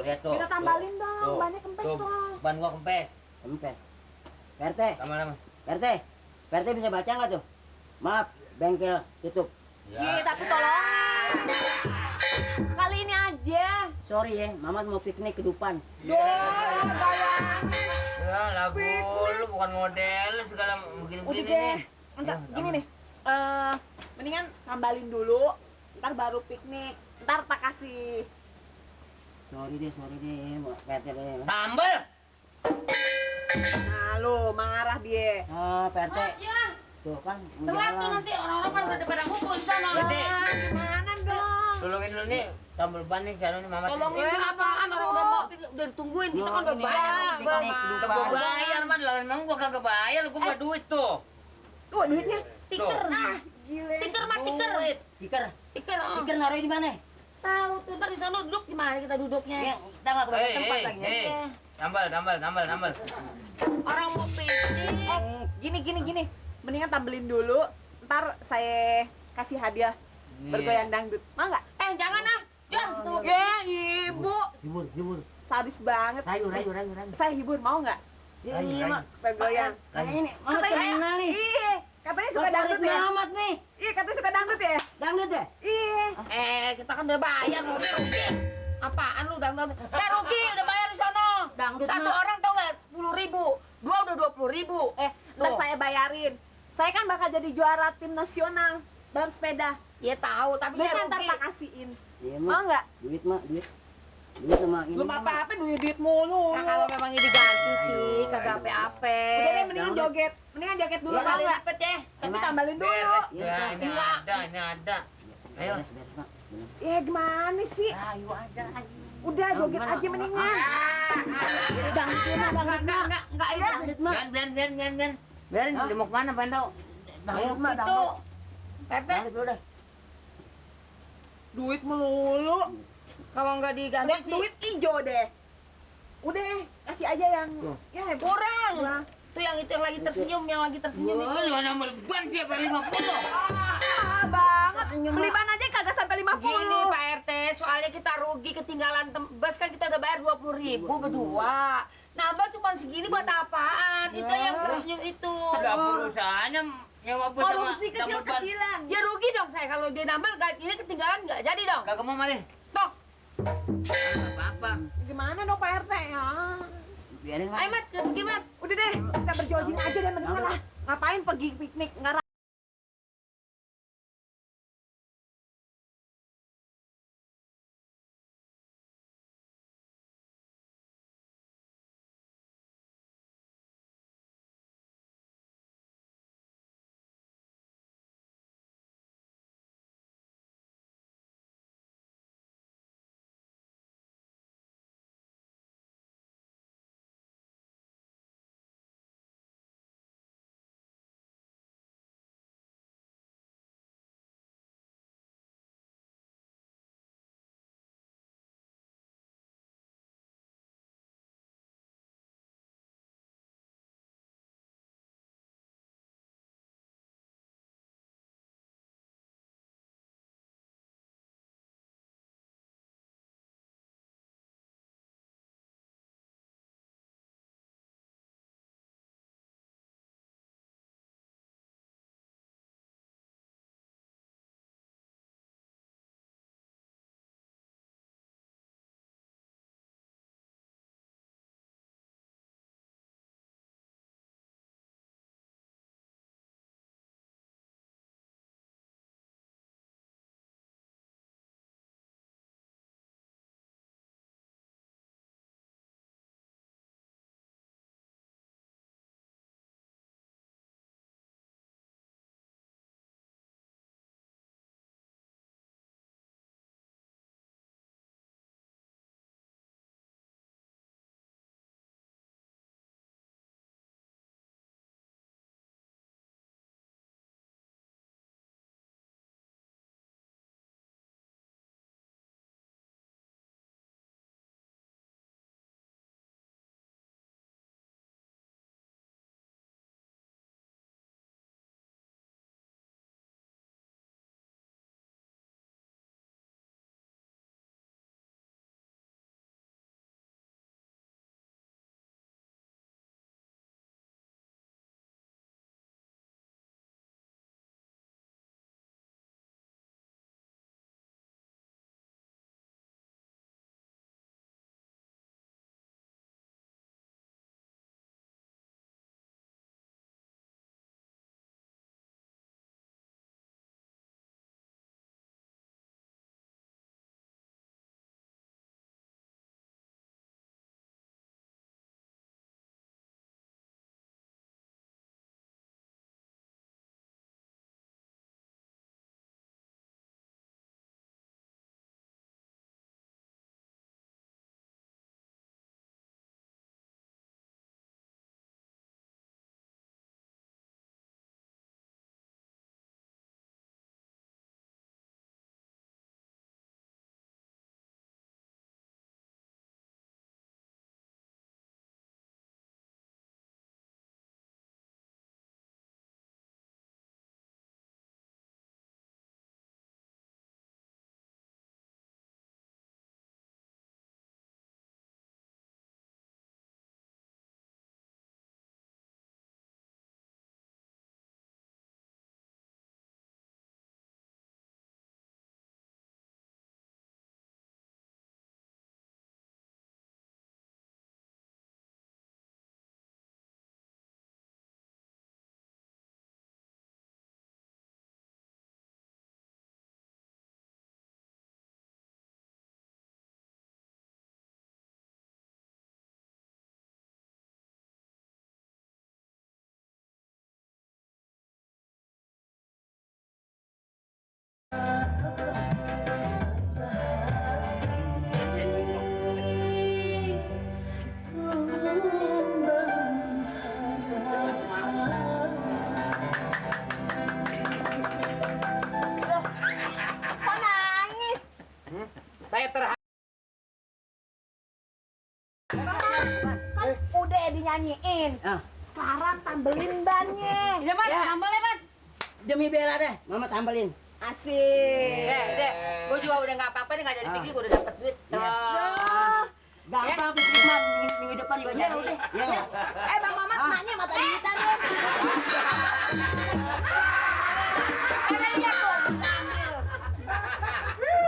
Lihat tuh. Kita tambalin dong, Tuh. bannya kempes Tuh, dong. ban gua kempes. Kempes. PRT, Lama-lama. PRT, PRT bisa baca nggak tuh? Maaf, bengkel tutup. Iya, tapi tolongin. Sekali ini aja. Sorry ya, Mamat mau piknik ke depan. Ya, lagu lu bukan model segala Udah begini-begini deh. nih. Entar, Ya, gini nih. Mendingan tambalin dulu, ntar baru piknik. Ntar tak kasih. Sorry deh, PRT deh. Tambel. Nah, lu marah dia. Ah, PRT. Ya, Tuh kan, mau telat tuh jalan. nanti orang-orang kan udah pada ngumpul di sana. Gede. Gimana dong? Tolongin dulu nih, tambel ban nih sana nih Mamat. Tolongin. Apaan orang udah mau udah ditungguin kita kan udah Ini bayar. piknik Bos. ke Udah depan. gua bayar man, lah emang gua kagak bayar, gua mah duit tuh. Tuh duitnya. Tiker. Gile. Tiker mah tiker. Duit. Tiker, Tiker. tiker naruh di mana? Tahu tuh ntar di sana duduk di mana kita duduknya. Ya, kita nggak kebanyakan tempat Hei, lagi. hei. Iya. Tambal. Orang mau piknik. Gini. Mendingan tambelin dulu. Ntar saya kasih hadiah bergoyang dangdut. Mau nggak? Jangan ah. Ya, tunggu. Ya, ibu. Hibur. Sadis banget. Rayu. Saya hibur, mau nggak? Iya, Mak. Bergoyang. Kayak ini, Mamat kenal nih. Iya, katanya suka dangdut ya. Mamat nih. Iya, katanya suka dangdut ya. Dangdut ya? Iya. Kita kan udah bayar lu rugi. Apaan lu udah saya rugi udah bayar di sono. Dangdut, Satu Mak. orang tau nggak 10.000, dua udah 20.000. Ntar Tuh. saya bayarin. Saya kan bakal jadi juara tim nasional balap sepeda. Ya tahu, tapi saya Duitnya ntar rugi. tak kasihin. Iya, Mau Mak. nggak? Duit, Mak, duit. Duit sama ini. Belum Mak. apa-apa duit mulu. Nah, kalau memang ini diganti sih, kagak apa-apa. Udah deh, mendingan Dangdut. joget. Mendingan joget dulu, Ya, mau Kali nggak? lipet ya. Tapi Emang? tambalin dulu. Beres. Iya, Ya, Pak. ini ada. Ayo. Beres, Mak. Bener. Ya gimana sih? Ayo aja. Udah joget gimana? aja mendingan. Dangdut, Mak, dangdut, Mak. Enggak ini. Dangdut, Mak. Biarin. Biarin, dia mau kemana pengen tahu. Dangdut, Mak, Itu. dangdut. Pepe, Dangdut dulu deh. Duit melulu. kalau nggak diganti Lihat sih duit ijo deh. Udah, kasih aja yang ya kurang. Kurang. Tuh yang itu yang lagi tersenyum itu. Oh, lu nambah ban siapa 50? Ah, banget. Beli ban aja kagak sampai 50. Gini Pak RT, soalnya kita rugi ketinggalan bus kan kita udah bayar 20.000 berdua. Nambah cuma segini buat apaan? Itu yang tersenyum itu. Ada perusahaannya nyewa bus sama Korupsi tambel ban. kecil-kecilan. Ya rugi dong saya kalau dia nambah ini ketinggalan nggak jadi dong. Kagak mau mari. Toh, Apa-apa. Gimana dong Pak RT ya? Biarin, Mak. ayo Mat, pergi Mat. Udah deh, kita berjogging aja deh mendingan lah. Ngapain pergi piknik? Nggak nyanyiin. Ah, Sekarang tambelin bannya. Iya, Mat, Ya. tambah ya, Mat. demi Bella deh, Mama tambelin. Asik. Dek, gue juga udah nggak apa-apa nih, nggak jadi pikir, gue udah dapet duit. Iya. Tuh. Gampang tuh terima minggu depan juga jadi. Iya nggak? Bang Mamat, nanya mata duitan lu. Iya tuh, ambil.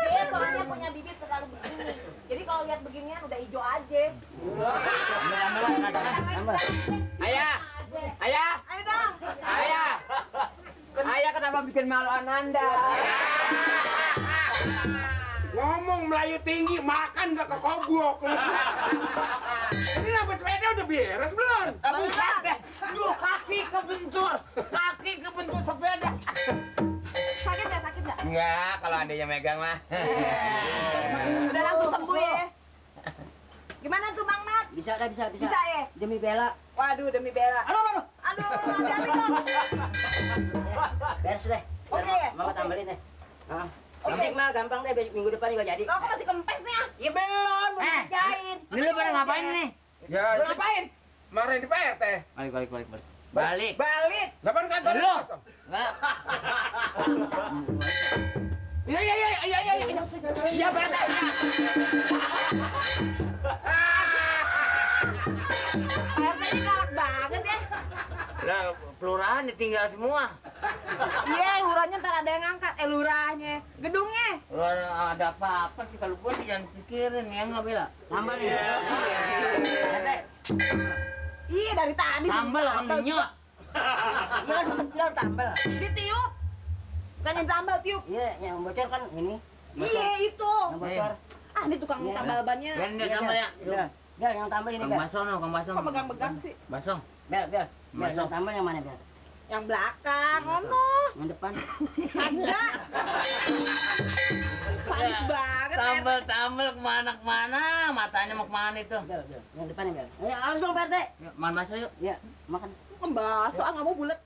Dia soalnya punya bibit terlalu begini. Jadi kalau lihat beginian udah hijau aja. Tambah. Ayah, ayah, Ayo dong. ayah, ayah kenapa bikin malu Ananda? Ngomong Melayu tinggi, makan gak kekobok. Ini lampu sepeda udah beres belum? Bukan deh, duh kaki kebentur sepeda. Sakit nggak? Sakit nggak? Enggak, kalau adanya megang mah. Udah langsung sembuh ya. Gimana tuh Bang Mat? Bisa dah, bisa. Bisa ya? Demi Bella. Waduh demi Bella. Aduh. Aduh, hati-hati dong. Beres deh. Oke, Mama oke. tambelin deh. Ah. Oke. Penting mah gampang deh, minggu depan juga jadi. Lo kok masih kempes nih ah? Ya belum, mau Eh. dikerjain. Ini lu pada ngapain nih? Ya, Lu ngapain? marahin di PRT. Balik. Balik. Balik. Depan kantor Lu. kosong. Enggak. Iya. Iya, PRT. PRT ini galak banget ya. Lah, kelurahan ditinggal semua. Iya, lurahnya ntar ada yang ngangkat. Lurahnya. Gedungnya. Kalau ada apa-apa sih kalau gua sih jangan pikirin ya nggak Bella. Tambah nih. Berte. Iya, dari tadi. Tambal kan minyak. Iya kan udah bilang tambal. Ditiup. Bukan yang tambal, tiup. Iya, yang bocor kan ini. Iya, itu. Yang bocor. Ah, ini tukang Iya. tambal bannya. Biarin dia Iya, tambal ya. Bel. Bel, yang tambal ini Kang Bel. Basong no, Kang Basong. Kok pegang-pegang sih? Basong. Bel. Bel, Masuk. yang tambal yang mana Bel? Yang belakang, ono. Yang depan. Ada. Sadis banget. Tambal kemana, matanya mau kemana itu? Bel. Yang depan ya Bel. Ayo, harus dong Berte. Yuk, makan bakso yuk. Iya, makan. Pembaso, nggak mau bulat.